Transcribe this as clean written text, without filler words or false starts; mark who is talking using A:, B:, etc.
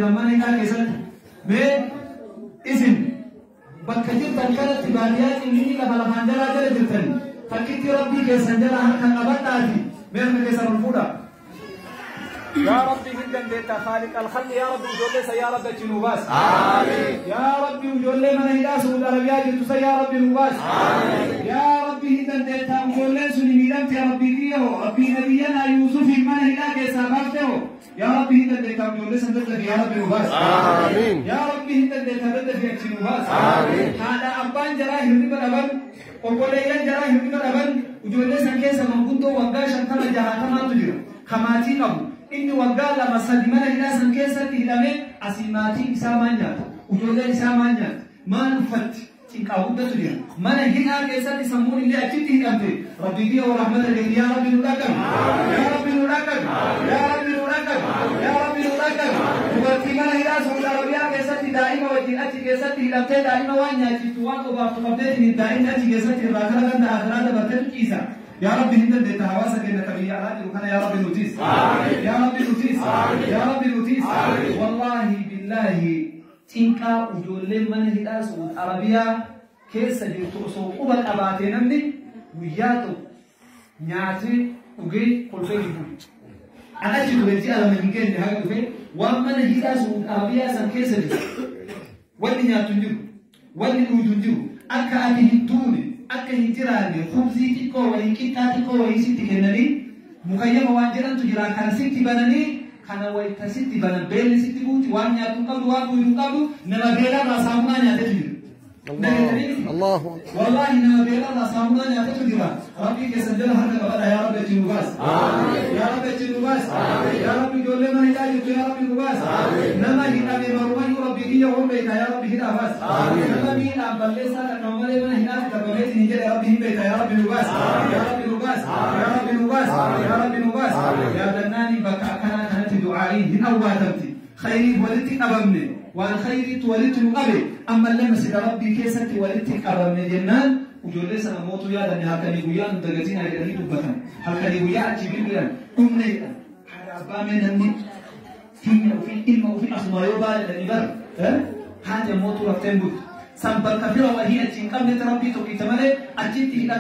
A: Mana hidhaa keessatti mee isin bakka jirtan kanatti baadiyyaa cimminni lafa lafaan jalaa jala jirtan takkitti rabbii keessan jala harka qabadhaati mee harka keessan ol fuudha. Yaa Rabbi hin dandeetta Khaaliq al-Khalqi yaa Rabbi ijoollee san yaa Rabbi achi nuu baas. Yaa Rabbi ijoollee mana hidhaa Saudi Arabiyaa jirtu san yaa Rabbi nuu baas. Yaa Rabbi hin dandeetta ijoolleen suni miidhamte Rabbii kiyya hoo Rabbii nabiyyanaa Yuusufiin mana hidhaa keessaa baafte hoo yaa Rabbi hin dandeetta ijoollee san daddafi yaa Rabbi nuu baas. Yaa Rabbi hin dandeetta daddafi achi nuu baas. Haadha abbaan jaraa hirriba dhaban obboleeyyan jaraa hirriba dhaban ijoollee san keessa manguddoo waggaa 50 60tu jira. Ka maatii qabu inni waggaa 2 3 mana hidhaa san keessatti hidhamee asii maatiin isaa maal nyaata? Ijoolleen isaa maal nyaatti? Maal uffatti? Cinqaa guddatu jira. Mana hidhaa keessatti sammuun illee achitti hidhamte. Rabbi kiyya wa rahmata keeti yaa Rabbi nu dhaqqabi. Yaa Rabbi nu dhaqqabi. Yaa Rabbi nu dhaqqabi. Yaa Rabbi nu dhaqqabi. Dubartii mana hidhaa Saudi Arabiyaa keessatti daa'ima wajjin achi keessatti hidhamtee daa'ima waan nyaachiftu waan obaaftu qabdeetiin daa'imni achi keessatti irraa kara ganda akhiraa dabartetu ciisa. Yaa Rabbi hin dandeetta hawaasa keenya ka biyya alaa jiru kana yaa Rabbi nutis. Yaa Rabbi nutis. Yaa Rabbi nutis. Wallaahi billaahi cinqaa ijoolleen mana hidhaa Saudi Arabiyaa keessa jirtu osoo quba qabaatee namni guyyaa tokko nyaatee dhugee kolfee hin bulu. An achi ture ji'a 2 hin geenye haga dhufee waan mana hidhaa Saudi Arabiyaa san keessa jiru. Wanni nyaattu hin jiru. Wanni dhugdu hin jiru. Akka ati hin duune akka hin jiraanne khubzii xiqqoo wayii qixxaa xiqqoo wayii sitti kennanii mukayyama waan jedhantu jira kana sitti bananii kana wayita sitti banan beelli sitti buuti waan nyaattu hin qabdu waan dhugdu hin qabdu nama beelarraa saamunaa nyaatetu jira.
B: Allahu
A: Wallahi nama beelarraa saamunaa nyaatetu jira. Rabbii keessan jala harka qabadha yaa Rabbi achi nu baas. Yaa Rabbi achi nu baas. Yaa Rabbi ijoollee mana hidhaa jirtu yaa Rabbi nu baas. Nama hidhame marumayyuu Rabbi kiyya waan beekta yaa Rabbi hidhaa baas. Nama miidhaan balleessaa takka malee mana hidhaatti darbameetiin hin jedhe Rabbi hin beekta yaa Rabbi nu baas. Yaa Rabbi nu baas. Yaa Rabbi nu baas. Yaa Rabbi nu baas. Yaadannaani bakka akkanaa kanatti du'aa'iin hin awwaatamti. Khayriif walitti qabamne waan khayriitu walitti nu qabe ammallee masjida Rabbii keessatti walitti qabamne jennaan ijoollee sana mootuu yaadanne halkanii guyyaa nu dagatiin jedhanii dubbatan. Halkanii guyyaa achi bilbilan dhumne jedhan. Haadha abbaa mee namni hinya ofii ilma ofii asuma yoo baale jedhanii bara haati mootuu rafteen bultu. San bakka fira wahii achi hin qabnetti Rabbii tokkicha malee achitti hidha.